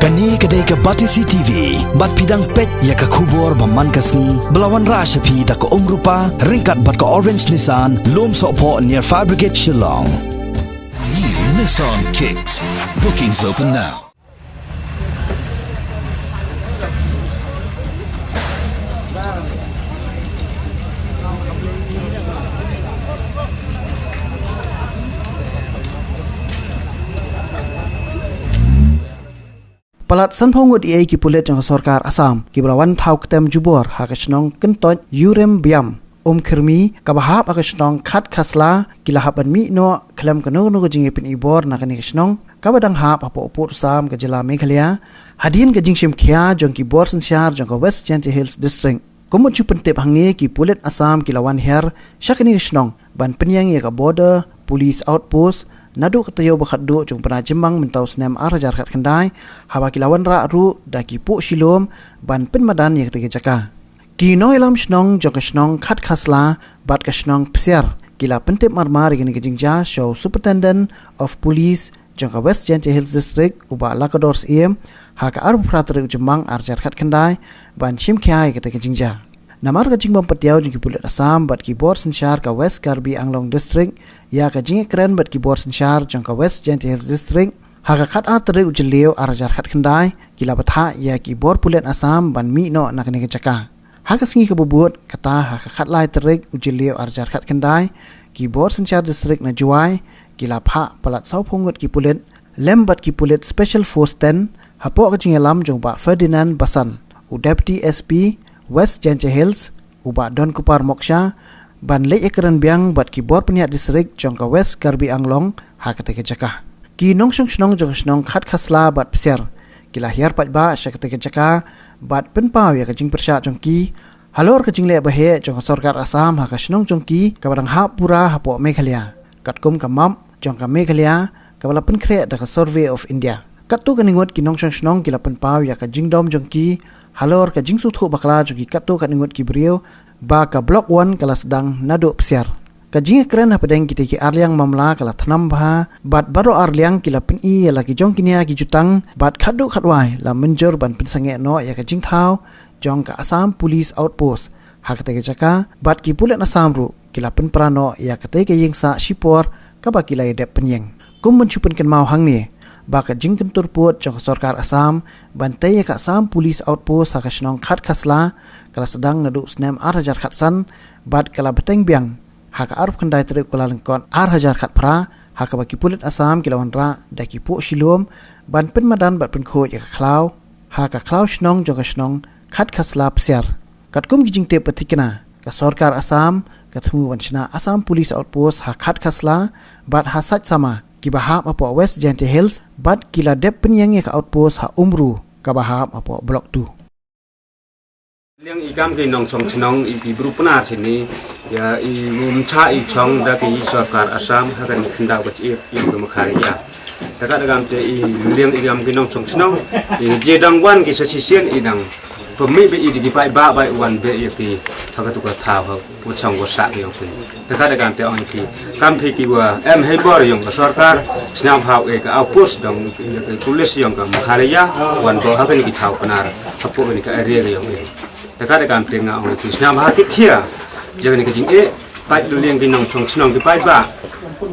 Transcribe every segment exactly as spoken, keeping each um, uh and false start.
Kane ka dei ka Batesi T V, bad phi dang peit ïa ka khubor ba man ka sngi, ba la wanrah sha phi da ka Umrupa, ryngkat bad ka Orange Nissan, Lumsohphoh near Fire Brigade Shillong. New Nissan Kicks. Bookings open now. Palat sanphew ngut ïa ki pulit jong ka sorkar Assam, kiba la wan thaw ktem jubor ha ka shnong Kyntoit Yurem Biam Umkhyrmi, kaba hap ha ka shnong Khatkhasla, ki la hap ban mih noh khlem kano kano ka jingïapynïbor na kane ka shnong, kaba dang hap hapoh u pud u sam ka jylla Meghalaya, hadien ka jingshim khia jong ki bor synshar jong ka West Jaintia Hills District. Kum ban shu pyntip hangne, ki pulit Assam ki la wan hiar sha kane ka shnong ban pynïeng ïa ka Border Police Outpost naduh ka taïew ba khatduh jong u bnai Jymmang mynta u snem ar hajar khatkhyndai, haba ki la wanrah ruh da ki puh shilum ban pynmadan ïa kata ka jaka. Ki nongïalam shnong jong ka shnong Khatkhasla bad ka shnong Psiar ki la pyntip marmar ïa kane ka jingjia sha u Superintendent of Police jong ka West Jaintia Hills District, u Bah Lakador Syiem, ha ka arphew phra tarik u Jymmang ar hajar khatkhyndai, ban shim khia ïa kata ka jingjia. Namar ka jingbym patiaw jong ki pulit Assam bad ki bor synshar ka West Karbi Anglong District ïa ka jingïakren bad ki bor synshar jong ka West Jaintia Hills District, ha ka khatar tarik u Jylliew ar hajar khatkhyndai, ki la bthah ïa ki bor pulit Assam ban mih noh na kane ka jaka. Ha ka sngi kaba bud, kata ha ka khatlai tarik u Jylliew ar hajar khatkhyndai, ki bor synshar district na Jowai ki la phah palat sawphew ngut ki pulit, lem bad ki pulit Special Force ten, hapoh ka jingïalam jong u Bah Ferdinand Basan, u Deputy S P West Jaintia Hills, u Bah Donkupar Moksha, ban leit ïakren biang bad ki bor pynïaid district jong ka West Karbi Anglong ha kata ka jaka. Ki nongshong shnong jong ka shnong Khatkhasla bad Psiar ki la hiar paidbah sha kata ka jaka bad pynpaw ïa ka jingpyrshah jong ki halor ka jingleh baheh jong ka sorkar Assam ha ka shnong jong ki, kaba dang hap pura hapoh Meghalaya, katkum ka map jong ka Meghalaya kaba la pynkhreh da ka Survey of India. Katto katne ngut ki nongshong shnong ki la pynpaw ïa ka jingdom jong ki halor ka jingsngewthuh bakla jong ki katto katne ngut ki briew ba ka Block One ka la sdang naduh Psiar. Ka jingïakren hapdeng kitei ki arliang mamla ka la thnam bha, bad baroh arliang ki la pyni ïa la ki jong ki nia ki jutang, bad khatduh khatwai la mynjur ban pynsangeh noh ïa ka jingthaw jong ka Assam Police Outpost ha katei ka jaka, bad ki pulit Assam ruh ki la pynpra noh ïa katei ka ïingsah shipor kaba ki la ïadep pynïeng. Kum ban shu pynkynmaw hangne ba ka jingkyntur pud jong ka sorkar Assam ban tei ïa ka Assam Police Outpost ha ka shnong Khatkhasla ka la sdang naduh u snem ar hajar khatsan, bad ka la bteng biang ha ka arphew khyndai tarik u Kyllalyngkot ar hajar khatphra, ha kaba ki pulit Assam ki la wanrah da ki puh shilum ban pynmadan bad pynkhuid ïa ka khlaw ha ka khlaw shnong jong ka shnong Khatkhasla Psiar. Katkum ki jingtip ba thikna, ka sorkar Assam ka thmu ban shna Assam Police Outpost ha Khatkhasla bad ha Saitsama, kiba hap hapoh West Jaintia Hills, bad ki la dep pynïeng ïa ka outpost ha Umru, kaba hap hapoh Block Two. Liang i kam ki nongshong shnong, i ki bru Pnar shini, ïa i um cha i chong da ki sorkar Assam ha kane ka khyndaw ba chi ïa ka Meghalaya. Te ka da kam te i liang i kam ki nongshong shnong, i je dang wan ki sa shisien i dang pynmih ba i di ki paidbah ba i wan ba ïa ki ha katu ka thaw ha u chong wa sa ki ong phi. Te ka da kam te ong phi, kam phi ki wa em hei bor ïong ka sorkar, sngewbha e ka outpost dong ïa ka police ïong ka Meghalaya wan bor ha kane ki thaw Pnar, hapoh kane ka area ïong i. Te ka da kam te nga ong phi, sngewbha kit khia ïa kane ka jingeh, paid liang ki nongshong shnong ki paidbah.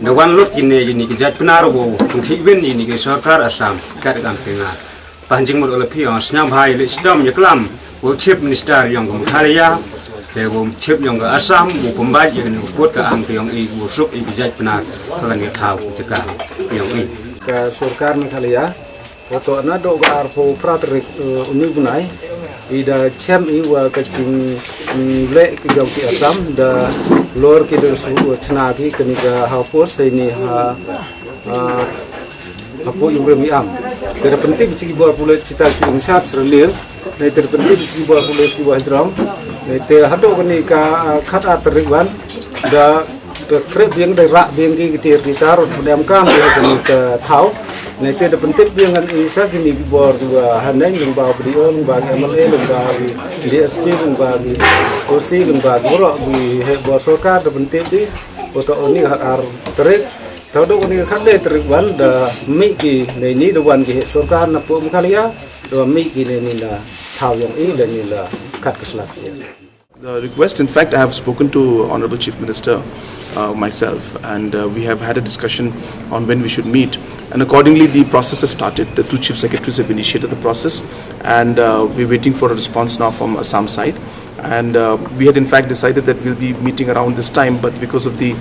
Da wan lut kine ïa kine ki jait Pnar wow pynkhih win ïa kine ki sorkar Assam, ka da kam te nga Pan jingmut u la phi ong sngewbha ïa leit sdom ïa klam u Chief Minister ïong ka Meghalaya, te u Chief ïong ka Assam, u pynbeit ïa kane u pud ka ang ka ïong i, u suk ïa ki jait Pnar ha kane ka thaw ka jaka ïong i. Ka sorkar Meghalaya, u to na do ka arphew phra tarik, eh, u ni u bnai, i da chem i wa ka jing, mm, leh ki ïong ki Assam, da lor ki da su, eh, chna ki kane ka ha post, sei ni ha, ah, Hapoh ïa u Remi Am. Te da pyntip ïa ki bor pulit kita ki in charge raliang. Te da pyntip ïa ki bor pulit ki bor hidrong. Te haduh kane ka, ah, khat ar tarik wan. Da, da khreh biang da rah biang ki ki tiar ki tar, da em kam ki ha kane ka thaw. Te da pyntip biang ngan i sa kine ki bor ki bor haneng, lyngba u B D O, lyngba ki M L A, lyngba ki D S P, lyngba ki O C, lyngba ki bor, ki heh bor sorkar, da pyntip di. Haduh kane khat ar tarik. Tau do ni khat le trip wan da mi ki le ni da wan ki sorkar na pu Meghalaya da mi ki le ni la thau yong i le ni la kat ka slap. The request, in fact, I have spoken to Honorable Chief Minister uh, myself, and uh, we have had a discussion on when we should meet. And accordingly, the process has started. The two chief secretaries have initiated the process, and uh, we're waiting for a response now from Assam side. And uh, we had, in fact, decided that we'll be meeting around this time, but because of the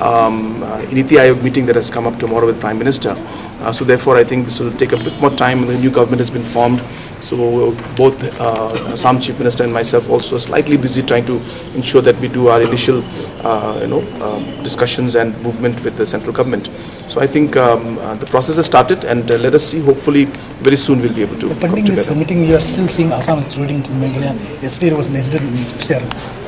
um, uh, Niti Aayog meeting that has come up tomorrow with Prime Minister, uh, so therefore I think this will take a bit more time. The new government has been formed, so both uh, Assam Chief Minister and myself also are slightly busy trying to ensure that we do our initial, uh, you know, um, discussions and movement with the central government. So I think um, uh, the process has started, and uh, let us see. Hopefully, very soon we'll be able to Pending come this together. Meeting, you are still seeing Assam is trading to Meghalaya. Yesterday was an incident in Special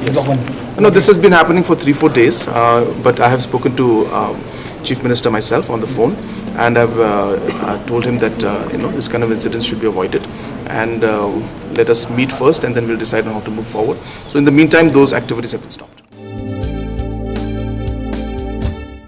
Yes. No, this has been happening for three, four days, uh, but I have spoken to um, Chief Minister myself on the phone, and I've uh, uh, told him that uh, you know, this kind of incidents should be avoided, and uh, let us meet first, and then we'll decide on how to move forward. So in the meantime, those activities have been stopped.